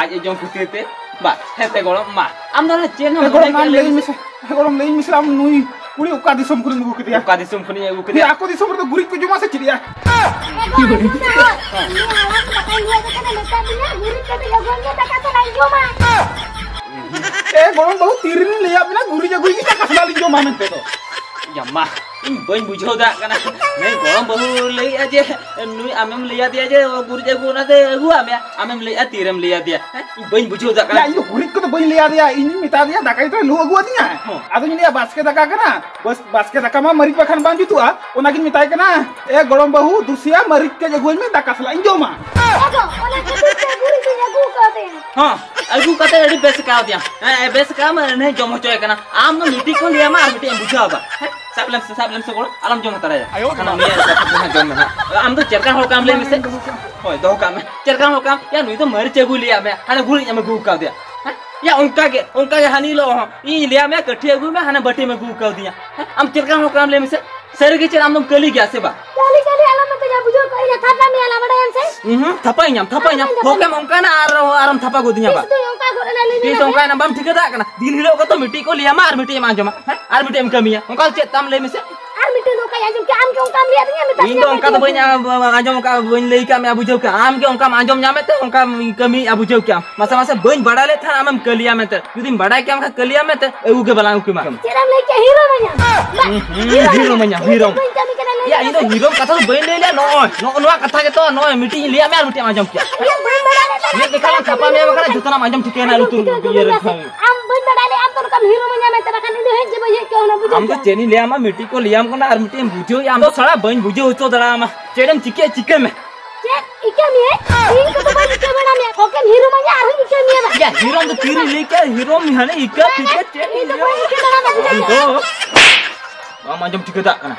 ᱟᱡ ᱮ ᱡᱚᱢ ᱠᱷᱟᱹᱛᱤᱨ ᱛᱮ? ᱵᱟ, ᱦᱮᱸ ᱛᱮ ᱜᱚᱲᱚᱢ ᱢᱟ, ᱟᱢ ᱫᱚ ᱱᱟᱦᱟᱜ ᱪᱮᱫ ᱦᱚᱸ ᱮ ᱜᱚᱲᱚᱢ, ᱢᱚᱱᱮ ᱢᱟ ᱠᱮᱭᱟ, ᱞᱟᱹᱭ ᱞᱟᱹᱭ ᱢᱮᱥᱮ᱾ ᱢᱮᱥᱮ, ᱮ ᱜᱚᱲᱚᱢ, ᱞᱟᱹᱭ ᱢᱮᱥᱮ, ᱟᱢ ᱱᱩᱭ ᱠᱩᱲᱤ ᱚᱠᱟ ᱫᱤᱥᱚᱢ ᱠᱷᱚᱱᱮᱢ ᱟᱹᱜᱩ ᱠᱮᱫᱮᱭᱟ? ᱚᱠᱟ ᱫᱤᱥᱚᱢ ᱠᱷᱚᱱᱤᱧ ᱟᱹᱜᱩ ᱱᱩᱭ ᱠᱮᱫᱮᱭᱟ? ᱟᱠᱚ ᱫᱤᱥᱚᱢ ᱨᱮᱫᱚ ᱜᱩᱨᱤᱡ ᱠᱚ ᱡᱚᱢᱟ ᱥᱮ ᱪᱮᱫ ᱭᱟ? ᱮ ᱜᱚᱲᱚᱢ, ᱟᱸᱡᱚᱢ ᱢᱮ ᱦᱳᱭ᱾ ᱩᱱᱤ ᱦᱟᱲᱟᱢ ᱫᱟᱠᱟᱧ ᱞᱟᱹᱭ ᱟᱫᱮ ᱠᱟᱱᱟ, ᱢᱮᱛᱟ ᱫᱤᱧᱟ, ᱜᱩᱨᱤᱡ ᱠᱟᱹᱴᱤᱡ ᱟᱹᱜᱩᱭ ᱢᱮ, ᱫᱟᱠᱟ ᱥᱟᱞᱟᱜ ᱤᱧ ᱡᱚᱢᱟ᱾ ᱮ ᱜᱚᱲᱚᱢ ᱵᱟᱹᱦᱩ, ᱛᱤᱨᱮᱢ ᱞᱟᱹᱭᱟᱫ ᱵᱮᱱᱟ ᱜᱩᱨᱤᱡ ᱟᱹᱜᱩᱭ ᱢᱮ, ᱫᱟᱠᱟ ᱥᱟᱞᱟᱜ ᱞᱤᱧ ᱡᱚᱢᱟ ᱢᱮᱱᱛᱮ ᱫᱚ? ᱭᱟ ᱢᱟ, ᱤᱧ ᱵᱟᱹᱧ ᱵᱩᱡᱷᱟᱹᱣ ᱫᱟᱲᱮᱭᱟᱜ ᱠᱟᱱᱟ᱾ ᱱᱩᱭ ᱜᱚᱲᱚᱢ ᱵᱟᱹᱦᱩ ᱞᱟᱹᱭᱮᱜᱼᱟ ᱡᱮ ᱱᱩᱭ ᱟᱢᱮᱢ ᱞᱟᱹᱭ ᱟᱫᱮᱭᱟ ᱡᱮ ᱜᱩᱨᱤᱡ ᱟᱹᱜᱩ, ᱚᱱᱟᱛᱮ ᱟᱹᱜᱩᱣᱟᱜ ᱢᱮᱭᱟ᱾ ᱟᱢᱮᱢ ᱞᱟᱹᱭᱮᱜᱼᱟ ᱛᱤᱨᱮᱢ ᱞᱟᱹᱭ ᱟᱫᱮᱭᱟ? ᱦᱮᱸ? ᱤᱧ ᱵᱟᱹᱧ ᱵᱩᱡᱷᱟᱹᱣ ᱫᱟᱲᱮᱭᱟᱜ ᱭᱟ, ᱠᱟᱱᱟ᱾ ᱤᱧ ᱫᱚ ᱜᱩᱨᱤᱡ ᱠᱚᱫᱚ ᱵᱟᱹᱧ ᱞᱟᱹᱭ ᱟᱫᱮᱭᱟ, ᱤᱧᱤᱧ ᱢᱮᱛᱟ ᱫᱮᱭᱟ ᱫᱟᱠᱟ ᱜᱮᱛᱚ ᱞᱩ ᱟᱹᱜᱩ ᱟᱹᱫᱤᱧᱟ᱾ ᱦᱚᱸ᱾ ᱟᱫᱚᱧ ᱞᱟᱹᱭᱟ ᱵᱟᱥᱠᱮ ᱫᱟᱠᱟ ᱠᱟᱱᱟ, ᱵᱟᱥ-, ᱵᱟᱥᱠᱮ ᱫᱟᱠᱟ ᱢᱟ ᱢᱟᱹᱨᱤᱪ ᱵᱟᱠᱷᱟᱱ ᱵᱟᱝ ᱡᱩᱛᱩᱜᱼᱟ᱾ ᱚᱱᱟᱜᱤᱧ ᱢᱮᱛᱟᱭ ᱠᱟᱱᱟ, "ᱮ ᱜᱚᱲᱚᱢ ᱵᱟᱹᱦᱩ, ᱫᱩᱥᱤᱭᱟ ᱢᱟᱹᱨᱤᱪ ᱠᱟᱹᱡ ᱟᱹᱜᱩᱣᱟᱹᱧ ᱢᱮ, ᱫᱟᱠᱟ ᱥᱟᱞᱟᱜ ᱤᱧ ᱡᱚᱢᱟ᱾" ᱟᱫᱚ ᱚᱱᱟ ᱠᱷᱟᱹᱛᱤᱨ ᱛᱮ ᱜᱩᱨᱤᱡ ᱫᱚᱧ ᱟᱹᱜᱩ ᱠᱟᱣᱫᱮᱭᱟ᱾ ᱦᱚᱸ, ᱟᱹᱜᱩ ᱠᱟᱛᱮ ᱟᱹᱰᱤ ᱵᱮᱥ ᱠᱟᱣᱫᱮᱭᱟ᱾ ᱦᱮᱸ, ᱵᱮᱥ ᱠᱟᱣ ᱢᱟ, ᱮᱱᱮ ᱡᱚᱢ ᱦᱚᱪᱚᱭᱮ ᱠᱟᱱᱟ᱾ ᱟᱢ ᱫᱚ ᱢᱤᱫᱴᱤᱡ ᱠᱚ ᱞᱟᱹᱭᱟᱢᱟ ᱟᱨ ᱢᱤᱫᱴᱤᱡ ᱮᱢ ᱵᱩᱡᱷᱟᱹᱣᱟ ᱵᱟ᱾ ᱦᱮᱸ, ᱥᱟᱵ ᱞᱮᱢ ᱥᱮ, ᱥᱟᱵ ᱞᱮᱢ ᱥᱮ ᱜᱚᱲᱚ, ᱟᱞᱚᱢ ᱡᱚᱢ ᱦᱟᱛᱟᱲᱟᱭᱟ᱾ ᱟᱭᱳ ᱵᱟᱠᱷᱟᱱ ᱢᱟ᱾ ᱩᱱᱤᱭᱟᱜ ᱠᱟᱛᱷᱟ ᱠᱚ ᱦᱟᱸᱜ ᱡᱚᱢ ᱢᱮ ᱦᱟᱸᱜ᱾ ᱟᱢ ᱫᱚ ᱪᱮᱫ ᱞᱮᱠᱟᱱ ᱦᱚᱲ ᱠᱟᱱᱟᱢ ᱞᱟᱹᱭ ᱢᱮᱥᱮ? ᱦᱳᱭ, ᱫᱚᱦᱚ ᱠᱟᱜ ᱢᱮ᱾ ᱪᱮᱫ ᱞᱮᱠᱟᱱ ᱦᱚᱲ ᱠᱟᱱᱟᱢ? ᱭᱟ, ᱱᱩᱭ ᱫᱚ ᱢᱟᱹᱨᱤᱪ ᱟᱹᱜᱩᱭ ᱞᱟᱹᱭᱟᱫ ᱢᱮᱭᱟ, ᱦᱟᱱᱮ ᱜᱩᱨᱤᱡ ᱮᱢ ᱟᱹᱜᱩ ᱠᱟᱣᱫᱮᱭᱟ᱾ ᱦᱮᱸ? ᱭᱟ, ᱚᱱᱠᱟ ᱜᱮ, ᱚᱱᱠᱟ ᱜᱮ ᱦᱟᱹᱱᱤ ᱦᱤᱞᱳᱜ ᱦᱚᱸ ᱤᱧ ᱞᱟᱹᱭᱟᱫ ᱢᱮᱭᱟ ᱠᱟᱹᱴᱷᱤ ᱟᱹᱜᱩᱭ ᱢᱮ, ᱦᱟᱱᱮ ᱵᱟᱹᱴᱤᱢ ᱟᱹᱜᱩ ᱠᱟᱣᱫᱤᱧᱟ᱾ ᱦᱮᱸ? ᱟᱢ ᱪᱮᱫ ᱞᱮᱠᱟᱱ ᱦᱚᱲ ᱠᱟᱱᱟᱢ ᱞᱟᱹᱭ ᱢᱮᱥᱮ? ᱥᱟᱹᱨᱤ ᱜᱮ ᱪᱮᱫ ᱟᱢ ᱫᱚᱢ ᱠᱟᱹᱞᱤ ᱜᱮᱭᱟ ᱥᱮ ᱵᱟᱝ? ᱠᱟᱹᱞᱤ ᱠᱟᱹᱞᱤ ᱟᱞᱚᱢ ᱢᱮᱛᱟᱧᱟ, ᱵᱩᱡᱷᱟᱹᱣ ᱠᱟᱜ ᱤᱧ, ᱛᱷᱟᱯᱟ ᱢᱮᱭᱟ ᱞᱟᱢᱲᱟᱭᱟᱢ ᱥᱮ? ᱦᱩᱸ, ᱦᱩᱸ, ᱛᱷᱟᱯᱟᱭᱤᱧᱟᱢ, ᱛᱷᱟᱯᱟᱭᱤᱧᱟᱢ᱾ ᱟᱞᱚᱢ ᱢᱮᱛᱟᱧᱟ᱾ ᱦᱚᱠᱮᱢ ᱚᱱᱠᱟᱱᱟ ᱟᱨ, ᱟᱨᱮᱢ ᱛᱷᱟᱯᱟ ᱜᱚᱫᱤᱧᱟ ᱵᱟ᱾ ᱛᱤᱥ ᱫᱚᱧ ᱚᱱᱠᱟ ᱜᱚᱫ ᱮᱱᱟ ᱞᱟᱹᱭ ᱢᱮ ᱛᱤᱥ ᱢᱟᱥᱮ? ᱚᱱᱠᱟᱭᱮᱱᱟ ᱵᱟᱢ ᱴᱷᱤᱠᱟᱹ ᱫᱟᱲᱮᱭᱟᱜ ᱠᱟᱱᱟ? ᱫᱤᱱ ᱦᱤᱞᱳᱜ ᱜᱮᱛᱚ ᱢᱤᱫᱴᱤᱡ ᱠᱚ ᱞᱟᱹᱭᱟᱢᱟ ᱟᱨ ᱢᱤᱫᱴᱤᱡ ᱮᱢ ᱟᱸᱡᱚᱢᱟ᱾ ᱦᱮᱸ? ᱟᱨ ᱢᱤᱫᱴᱤᱡ ᱮᱢ ᱠᱟᱹᱢᱤᱭᱟ᱾ ᱚᱱᱠᱟ ᱫᱚ ᱪᱮᱫ ᱛᱟᱢ ᱞᱟᱹᱭ ᱢᱮᱥᱮ? ᱟᱨ ᱢᱤᱫᱴᱤᱡ ᱫᱚ ᱚᱠᱟᱭ ᱟᱸᱡᱚᱢ ᱠᱮᱜᱼᱟ? ᱟᱢ ᱜᱮ ᱚᱱᱠᱟᱢ ᱞᱟᱹᱭᱟᱫᱤᱧᱟ, ᱢᱮᱛᱟᱫᱤᱧᱟ ᱤᱧ ᱫᱚ ᱚᱱᱠᱟ ᱫᱚ ᱵᱟᱹᱧ ᱟ-, ᱟ-, ᱟᱸᱡᱚᱢ ᱠᱟᱜᱼᱟ, ᱵᱟᱹᱧ ᱞᱟᱹᱭ ᱠᱟᱜ ᱢᱮᱭᱟ, ᱵᱩᱡᱷᱟᱹᱣ ᱠᱮᱜᱼᱟᱢ᱾ ᱟᱢ ᱜᱮ ᱚᱱᱠᱟᱢ ᱟᱸᱡᱚᱢ ᱧᱟᱢᱮᱫ ᱛᱮ ᱚᱱᱠᱟᱢ ᱠᱟᱹᱢᱤᱭᱮᱫᱼᱟ, ᱵᱩᱡᱷᱟᱹᱣ ᱠᱮᱜᱼᱟᱢ᱾ ᱢᱟᱥᱮ ᱢᱟᱥᱮ ᱵᱟᱹᱧ ᱵᱟᱲᱟᱭ ᱞᱮᱫ ᱛᱟᱦᱮᱸᱫ ᱟᱢᱮᱢ ᱠᱟᱹᱞᱤᱭᱟ ᱢᱮᱱᱛᱮ᱾ ᱡᱩᱫᱤᱢ ᱵᱟᱲᱟᱭ ᱠᱮᱭᱟ ᱚᱱᱠᱟ ᱠᱟᱹᱞᱤᱭᱟ ᱢᱮᱱᱛᱮ, ᱟᱹᱜᱩ ᱜᱮ ᱵᱟᱞᱟᱝ ᱟᱹᱜᱩ ᱠᱮᱢᱟ᱾ ᱪᱮᱫ ᱮᱢ ᱞᱟᱹᱭ ᱠᱮᱜᱼᱟ? ᱦᱤᱨᱳ ᱢᱟᱧᱟ? ᱵᱟ, ᱦᱩᱸ, ᱦᱩᱸ, ᱦᱤᱨᱳ ᱦᱤᱨᱳ ᱢᱟᱧᱟ᱾ ᱢᱟᱧᱟ, ᱦᱤᱨᱳ᱾ ᱵᱟᱹᱧ ᱠᱟᱹᱢᱤ ᱠᱟᱱᱟ, ᱞᱟᱹᱭ ᱭᱟ, ᱢᱮ ᱤᱧ ᱫᱚ ᱥᱮ᱾ ᱦᱤᱨᱳ ᱠᱟᱛᱷᱟ ᱫᱚ ᱵᱟᱹᱧ ᱞᱟᱹᱭ ᱞᱮᱭᱟ, ᱱᱚᱜᱼᱚᱭ, ᱱᱚᱜᱼᱚ ᱱᱚᱣᱟ ᱠᱟᱛᱷᱟ ᱜᱮᱛᱚ, ᱱᱚᱜᱼᱚᱭ ᱢᱤᱫᱴᱤᱡ ᱤᱧ ᱞᱟᱹᱭᱟᱫ ᱢᱮᱭᱟ ᱟᱨ ᱢᱤᱫᱴᱤᱡ ᱮᱢ ᱟᱸᱡᱚᱢ ᱠᱮᱜᱼᱟ᱾ ᱤᱧᱟᱹᱜ ᱵᱟᱹᱧ ᱵᱟᱲᱟᱭ ᱞᱮᱫ ᱛᱟᱦᱮᱸ ᱢᱤᱫ ᱫᱮᱠᱷᱟ ᱞᱟᱝ ᱠᱟᱹᱢᱤ ᱛᱷᱟᱯᱟ ᱢᱮᱭᱟ, ᱵᱟᱠᱷᱟᱱ ᱡᱚᱛᱚᱱᱟᱜ ᱮᱢ ᱟᱸᱡᱚᱢ ᱴᱷᱤᱠᱟᱹᱭᱟ ᱱᱟᱜ ᱟᱸᱡᱚᱢ ᱞᱩᱛᱩᱨ ᱴᱷᱤᱠᱟᱹ ᱤᱭᱟᱹ ᱨᱮ᱾ ᱦᱚᱪᱚ ᱢᱮᱭᱟ ᱥᱮ᱾ ᱟᱢ ᱵᱟᱹᱧ ᱵᱟᱲᱟᱭ ᱞᱮᱫᱼᱟ, ᱟᱢ ᱫᱚ ᱱᱚᱝᱠᱟᱢ ᱦᱤᱨᱳ ᱢᱟᱧᱟ ᱢᱮᱱᱛᱮ, ᱵᱟᱠᱷᱟᱱ ᱤᱧ ᱫᱚ ᱦᱮᱡ ᱜᱮ ᱵᱟᱹᱧ ᱦᱮᱡ ᱠᱚᱜᱼᱟ, ᱚᱱᱟ ᱵᱩᱡᱷᱟᱹᱣ ᱟᱢ ᱫᱚ ᱠᱮᱜᱼᱟ᱾ ᱪᱮᱫ ᱤᱧ ᱞᱟᱹᱭᱟᱢᱟ, ᱢᱤᱫᱴᱤᱡ ᱠᱚ ᱞᱟᱹᱭᱟᱢ ᱠᱟᱱᱟ ᱟᱨ ᱢᱤᱫᱴᱤᱡ ᱮᱢ ᱵᱩᱡᱷᱟᱹᱣᱮᱫᱼᱟ᱾ ᱟᱢ ᱫᱚ ᱥᱟᱞᱟ ᱵᱟᱹᱧ ᱵᱩᱡᱷᱟᱹᱣ ᱦᱚᱪᱚ ᱫᱟᱲᱮᱭᱟᱢᱟ᱾ ᱪᱮᱫ ᱮᱢ ᱪᱤᱠᱟᱹᱭᱟ, ᱪᱤᱠᱟᱹᱭ ᱢᱮ᱾ ᱪᱮᱫ ᱤᱠᱟᱹ ᱢᱮᱭᱟ? ᱤᱧ ᱠᱚᱫᱚ ᱵᱟᱹᱧ ᱤᱠᱟᱹ ᱵᱟᱲᱟ ᱢᱮᱭᱟ᱾ ᱦᱚᱠᱮᱢ ᱦᱤᱨᱳ ᱢᱟᱧᱟ ᱟᱨᱦᱚᱸᱧ ᱤᱠᱟᱹ ᱢᱮᱭᱟ ᱵᱟ᱾ ᱭᱟ, ᱦᱤᱨᱳᱢ ᱫᱚ ᱛᱤᱨᱮ ᱞᱟᱹᱭ ᱠᱮᱜᱼᱟ? ᱦᱤᱨᱳᱢ ᱦᱟᱱᱮ ᱤᱠᱟᱹ ᱵᱟᱝ, ᱴᱷᱤᱠᱟᱹ ᱪᱮᱫ ᱤᱧ ᱫᱚ ᱤᱭᱟᱹ ᱵᱟᱹᱧ ᱤᱠᱟᱹ ᱫᱟᱲᱮᱭᱟᱢᱟ, ᱵᱩᱡᱷᱟᱹᱣ ᱟᱢ ᱠᱮᱫᱟ? ᱫᱚ ᱵᱟᱢ ᱟᱸᱡᱚᱢ ᱴᱷᱤᱠᱟᱹ ᱫᱟᱲᱮᱭᱟᱜ ᱠᱟᱱᱟ᱾